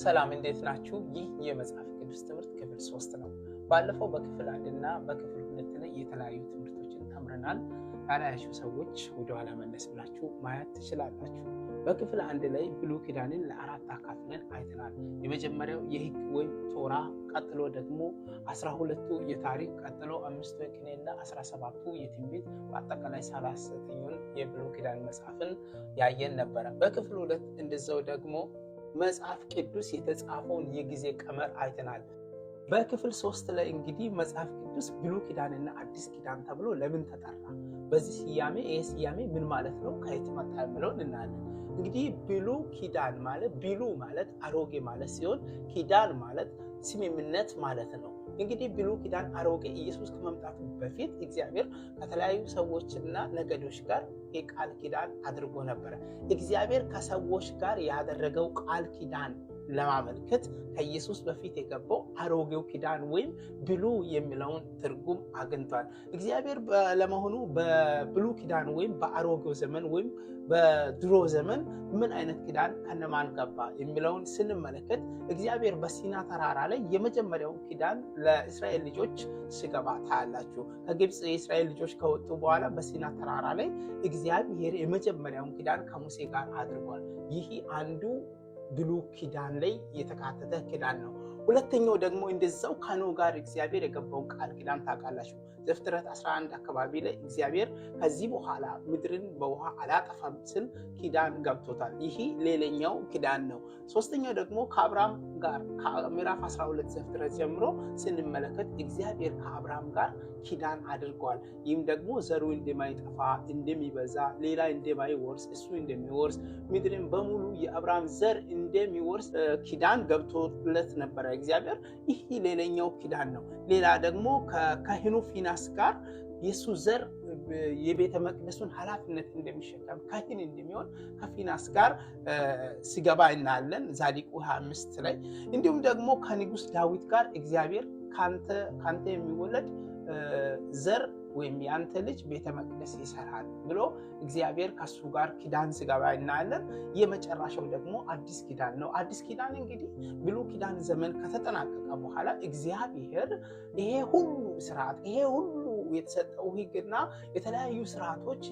ሰላም እንዴት ናችሁ? ይህ የመጽሐፍ ቅዱስ ትምህርት ክፍል 3 ነው። ባለፈው በክፍል 1 እና በክፍል 2 ላይ የተለያዩ ትምህርቶችን ተምረናል። ያላያችሁ ሰዎች ወደኋላ መለስ ብላችሁ ማየት ትችላላችሁ። በክፍል 1 ላይ ብሉይ ኪዳንን ለአራት አካፍለን አይተናል። የመጀመሪያው የሕግ ወይም ቶራ፣ ቀጥሎ ደግሞ 12ቱ የታሪክ፣ ቀጥሎ 5ቱ የቅኔና 17ቱ የትንቢት፣ በአጠቃላይ 39ኙን የብሉይ ኪዳን መጽሐፍን ያየን ነበረ። በክፍል 2 እንደዛው ደግሞ መጽሐፍ ቅዱስ የተጻፈውን የጊዜ ቀመር አይተናል። በክፍል 3 ላይ እንግዲህ መጽሐፍ ቅዱስ ብሉይ ኪዳንና አዲስ ኪዳን ተብሎ ለምን ተጠራ? በዚህ ስያሜ ይሄ ስያሜ ምን ማለት ነው? ከየት መጣ የሚለውን እናያለን። እንግዲህ ብሉይ ኪዳን ማለት ብሉይ ማለት አሮጌ ማለት ሲሆን ኪዳን ማለት ስምምነት ማለት ነው። እንግዲህ ብሉይ ኪዳን አሮጌ ኢየሱስ ከመምጣቱ በፊት እግዚአብሔር ከተለያዩ ሰዎችና ነገዶች ጋር የቃል ኪዳን አድርጎ ነበረ። እግዚአብሔር ከሰዎች ጋር ያደረገው ቃል ኪዳን ለማመልከት ከኢየሱስ በፊት የገባው አሮጌው ኪዳን ወይም ብሉይ የሚለውን ትርጉም አግኝቷል። እግዚአብሔር ለመሆኑ በብሉይ ኪዳን ወይም በአሮጌው ዘመን ወይም በድሮ ዘመን ምን አይነት ኪዳን ከነማን ገባ የሚለውን ስንመለከት እግዚአብሔር በሲና ተራራ ላይ የመጀመሪያው ኪዳን ለእስራኤል ልጆች ሲገባ ታያላችሁ። ከግብፅ የእስራኤል ልጆች ከወጡ በኋላ በሲና ተራራ ላይ እግዚአብሔር የመጀመሪያውን ኪዳን ከሙሴ ጋር አድርጓል። ይህ አንዱ ብሉይ ኪዳን ላይ የተካተተ ኪዳን ነው። ሁለተኛው ደግሞ እንደዛው ከኖህ ጋር እግዚአብሔር የገባውን ቃል ኪዳን ታውቃላችሁ። ዘፍጥረት 11 አካባቢ ላይ እግዚአብሔር ከዚህ በኋላ ምድርን በውሃ አላጠፋም ሲል ኪዳን ገብቶታል። ይህ ሌላኛው ኪዳን ነው። ሶስተኛው ደግሞ ከአብርሃም ጋር ከምዕራፍ 12 ዘፍጥረት ጀምሮ ስንመለከት እግዚአብሔር ከአብርሃም ጋር ኪዳን አድርጓል። ይህም ደግሞ ዘሩ እንደማይጠፋ እንደሚበዛ፣ ሌላ እንደማይወርስ እሱ እንደሚወርስ፣ ምድርን በሙሉ የአብርሃም ዘር እንደሚወርስ ኪዳን ገብቶለት ነበረ እግዚአብሔር። ይህ ሌላኛው ኪዳን ነው። ሌላ ደግሞ ከካህኑ ፊናስ ጋር የሱ ዘር የቤተ መቅደሱን ኃላፊነት እንደሚሸከም ካህን እንደሚሆን ከፊናስ ጋር ሲገባ እናያለን ዛዲቁ 25 ላይ። እንዲሁም ደግሞ ከንጉስ ዳዊት ጋር እግዚአብሔር ካንተ የሚወለድ ዘር ወይም ያንተ ልጅ ቤተ መቅደስ ይሰራል ብሎ እግዚአብሔር ከሱ ጋር ኪዳን ሲገባ እናያለን። የመጨረሻው ደግሞ አዲስ ኪዳን ነው። አዲስ ኪዳን እንግዲህ ብሉይ ኪዳን ዘመን ከተጠናቀቀ በኋላ እግዚአብሔር ይሄ ሁሉ ስርዓት ይሄ ሁሉ የተሰጠው ሕግና የተለያዩ ስርዓቶች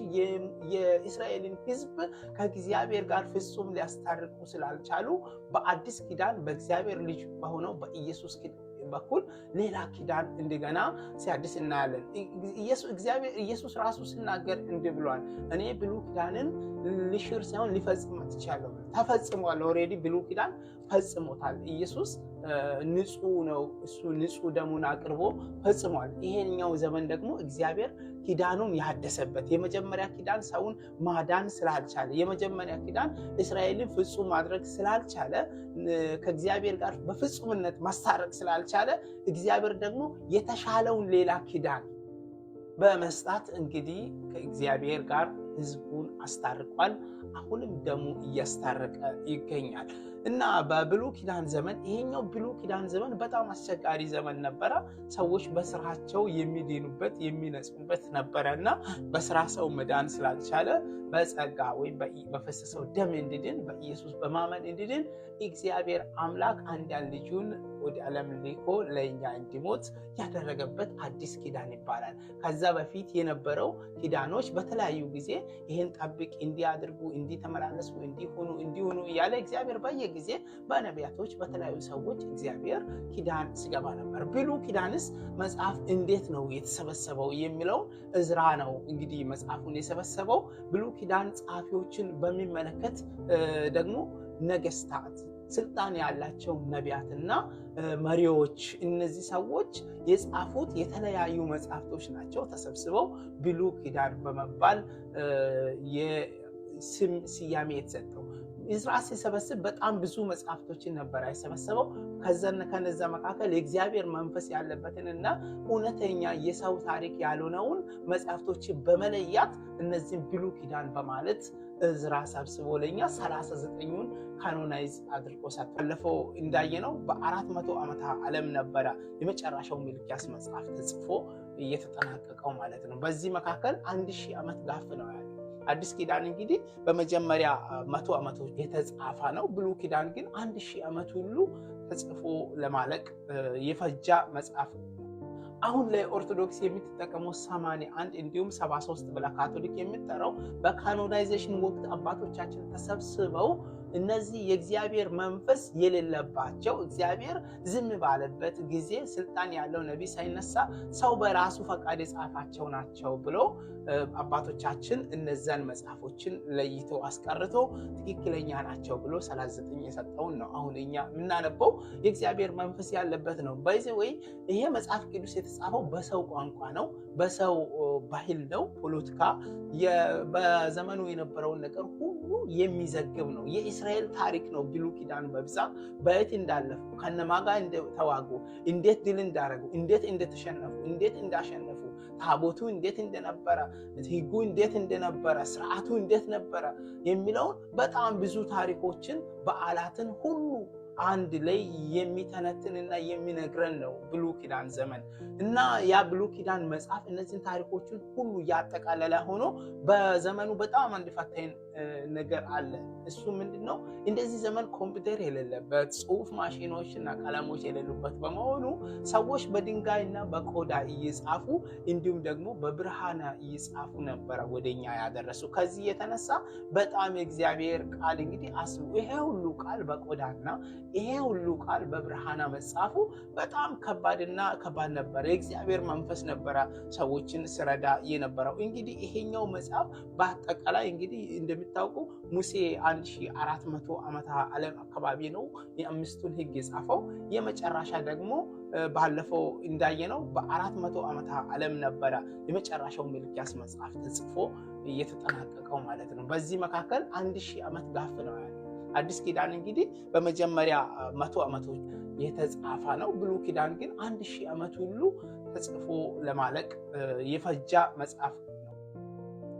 የእስራኤልን ሕዝብ ከእግዚአብሔር ጋር ፍጹም ሊያስታርቁ ስላልቻሉ በአዲስ ኪዳን በእግዚአብሔር ልጅ በሆነው በኢየሱስ በኩል ሌላ ኪዳን እንደገና ሲያድስ እናያለን። ኢየሱስ ራሱ ሲናገር እንዲህ ብሏል፣ እኔ ብሉይ ኪዳንን ልሽር ሳይሆን ሊፈጽም መጥቻለሁ። ተፈጽሟል። Already ብሉይ ኪዳን ፈጽሞታል። ኢየሱስ ንጹህ ነው። እሱ ንጹህ ደሙን አቅርቦ ፈጽሟል። ይሄኛው ዘመን ደግሞ እግዚአብሔር ኪዳኑን ያደሰበት፣ የመጀመሪያ ኪዳን ሰውን ማዳን ስላልቻለ፣ የመጀመሪያ ኪዳን እስራኤልን ፍጹም ማድረግ ስላልቻለ፣ ከእግዚአብሔር ጋር በፍጹምነት ማስታረቅ ስላልቻለ፣ እግዚአብሔር ደግሞ የተሻለውን ሌላ ኪዳን በመስጣት እንግዲህ ከእግዚአብሔር ጋር ሕዝቡን አስታርቋል። አሁንም ደሙ እያስታረቀ ይገኛል። እና በብሉይ ኪዳን ዘመን ይሄኛው ብሉይ ኪዳን ዘመን በጣም አስቸጋሪ ዘመን ነበረ። ሰዎች በስራቸው የሚድኑበት የሚነጹበት ነበረ እና በስራ ሰው መዳን ስላልቻለ በጸጋ ወይም በፈሰሰው ደም እንዲድን በኢየሱስ በማመን እንዲድን እግዚአብሔር አምላክ አንድያ ልጁን ወደ ዓለም ልኮ ለእኛ እንዲሞት ያደረገበት አዲስ ኪዳን ይባላል። ከዛ በፊት የነበረው ኪዳኖች በተለያዩ ጊዜ ይህን ጠብቅ፣ እንዲያድርጉ፣ እንዲተመላለሱ፣ እንዲሆኑ እንዲሆኑ እያለ እግዚአብሔር በየጊዜ በነቢያቶች በተለያዩ ሰዎች እግዚአብሔር ኪዳን ሲገባ ነበር። ብሉይ ኪዳንስ መጽሐፍ እንዴት ነው የተሰበሰበው የሚለው እዝራ ነው እንግዲህ መጽሐፉን የሰበሰበው። ብሉይ ኪዳን ጸሐፊዎችን በሚመለከት ደግሞ ነገስታት፣ ስልጣን ያላቸው ነቢያትና መሪዎች፣ እነዚህ ሰዎች የጻፉት የተለያዩ መጽሐፍቶች ናቸው። ተሰብስበው ብሉይ ኪዳን በመባል የስም ስያሜ የተሰጠው። እዝራ ሲሰበስብ በጣም ብዙ መጽሐፍቶችን ነበር የሰበሰበው። ከነዛ መካከል የእግዚአብሔር መንፈስ ያለበትን እና እውነተኛ የሰው ታሪክ ያልሆነውን መጽሐፍቶችን በመለያት እነዚህን ብሉይ ኪዳን በማለት እዝራ ሰብስቦ ለኛ 39ኙን canonize አድርጎ ሰጥቷል። ባለፈው እንዳየነው በ400 ዓመተ ዓለም ነበረ የመጨረሻው ሚልኪያስ መጽሐፍ ተጽፎ እየተጠናቀቀው ማለት ነው። በዚህ መካከል 1000 ዓመት gap ነው ያለው። አዲስ ኪዳን እንግዲህ በመጀመሪያ 100 ዓመቶች የተጻፈ ነው። ብሉይ ኪዳን ግን 1000 ዓመት ሁሉ ተጽፎ ለማለቅ የፈጃ መጽሐፍ ነው። አሁን ላይ ኦርቶዶክስ የምትጠቀመው 81 እንዲሁም 73 ብላ ካቶሊክ የምትጠራው በ canonization ወቅት አባቶቻችን ተሰብስበው እነዚህ የእግዚአብሔር መንፈስ የሌለባቸው፣ እግዚአብሔር ዝም ባለበት ጊዜ ስልጣን ያለው ነቢይ ሳይነሳ ሰው በራሱ ፈቃድ የጻፋቸው ናቸው ብሎ አባቶቻችን እነዛን መጽሐፎችን ለይቶ አስቀርቶ ትክክለኛ ናቸው ብሎ 39 የሰጠውን ነው አሁን እኛ የምናነበው። የእግዚአብሔር መንፈስ ያለበት ነው። By the way፣ ይሄ መጽሐፍ ቅዱስ የተጻፈው በሰው ቋንቋ ነው፣ በሰው ባህል ነው። ፖለቲካ፣ በዘመኑ የነበረውን ነገር ሁሉ የሚዘግብ ነው። የእስራኤል ታሪክ ነው። ብሉይ ኪዳን በብዛት በየት እንዳለፉ፣ ከነማ ጋር እንደተዋጉ፣ እንዴት ድል እንዳደረጉ፣ እንዴት እንደተሸነፉ፣ እንዴት እንዳሸነፉ፣ ታቦቱ እንዴት እንደነበረ፣ ሕጉ እንዴት እንደነበረ፣ ስርዓቱ እንዴት ነበረ የሚለውን በጣም ብዙ ታሪኮችን፣ በዓላትን ሁሉ አንድ ላይ የሚተነትንና የሚነግረን ነው ብሉይ ኪዳን ዘመን። እና ያ ብሉይ ኪዳን መጽሐፍ እነዚህን ታሪኮችን ሁሉ ያጠቃለለ ሆኖ በዘመኑ በጣም አንድ ፈታኝ ነገር አለ። እሱ ምንድን ነው? እንደዚህ ዘመን ኮምፒውተር የሌለበት፣ ጽሁፍ ማሽኖች እና ቀለሞች የሌሉበት በመሆኑ ሰዎች በድንጋይና በቆዳ እየጻፉ እንዲሁም ደግሞ በብራና እየጻፉ ነበረ ወደኛ ያደረሱ። ከዚህ የተነሳ በጣም የእግዚአብሔር ቃል እንግዲህ አስቡ፣ ይሄ ሁሉ ቃል በቆዳና ይሄ ሁሉ ቃል በብራና መጻፉ በጣም ከባድና ከባድ ነበረ። የእግዚአብሔር መንፈስ ነበረ ሰዎችን ስረዳ የነበረው። እንግዲህ ይሄኛው መጽሐፍ በአጠቃላይ እንግዲህ እንደሚታውቁ ሙሴ 1400 ዓመተ ዓለም አካባቢ ነው የአምስቱን ሕግ የጻፈው። የመጨረሻ ደግሞ ባለፈው እንዳየነው በ400 ዓመተ ዓለም ነበረ የመጨረሻው ሚልክያስ መጽሐፍ ተጽፎ የተጠናቀቀው ማለት ነው። በዚህ መካከል 1000 ዓመት gap ነው ያለው። አዲስ ኪዳን እንግዲህ በመጀመሪያ 100 ዓመቶች የተጻፈ ነው። ብሉይ ኪዳን ግን 1000 ዓመት ሁሉ ተጽፎ ለማለቅ የፈጃ መጽሐፍ ነው።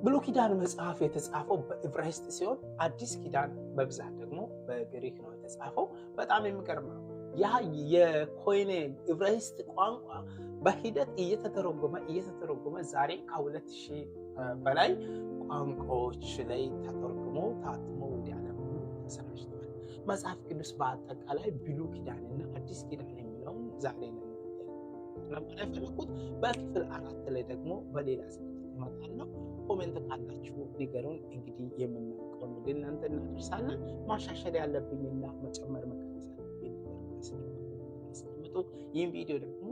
ብሉይ ኪዳን መጽሐፍ የተጻፈው በዕብራይስጥ ሲሆን አዲስ ኪዳን በብዛት ደግሞ በግሪክ ነው የተጻፈው። በጣም የሚገርም ነው። ያ የኮይኔ ዕብራይስጥ ቋንቋ በሂደት እየተተረጎመ እየተተረጎመ ዛሬ ከ2000 በላይ ቋንቋዎች ላይ ተተርጉሞ ታትሞ ወደ ዓለም ሁሉ ተሰራጭቷል። መጽሐፍ ቅዱስ በአጠቃላይ ብሉይ ኪዳንና አዲስ ኪዳን የሚለውን ዛሬ ለማለት የፈለኩት፣ በክፍል 4 ላይ ደግሞ በሌላ ዝግጅት እመጣለሁ። Comment ካላችሁ ንገሩን። እንግዲህ የምናውቀውን ወደ እናንተ እናደርሳለን። ማሻሻል ያለብኝና መጨመር መቀነስ ያለብኝ ነገር አስቀምጡ። ይህን ቪዲዮ ደግሞ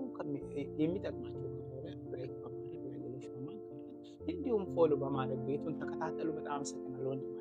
የሚጠቅማቸው ከሆነ like በማድረግ ለሌሎች በማጋራት እንዲሁም follow በማድረግ ቤቱን ተከታተሉ። በጣም አመሰግናለሁ። ወንድማችሁ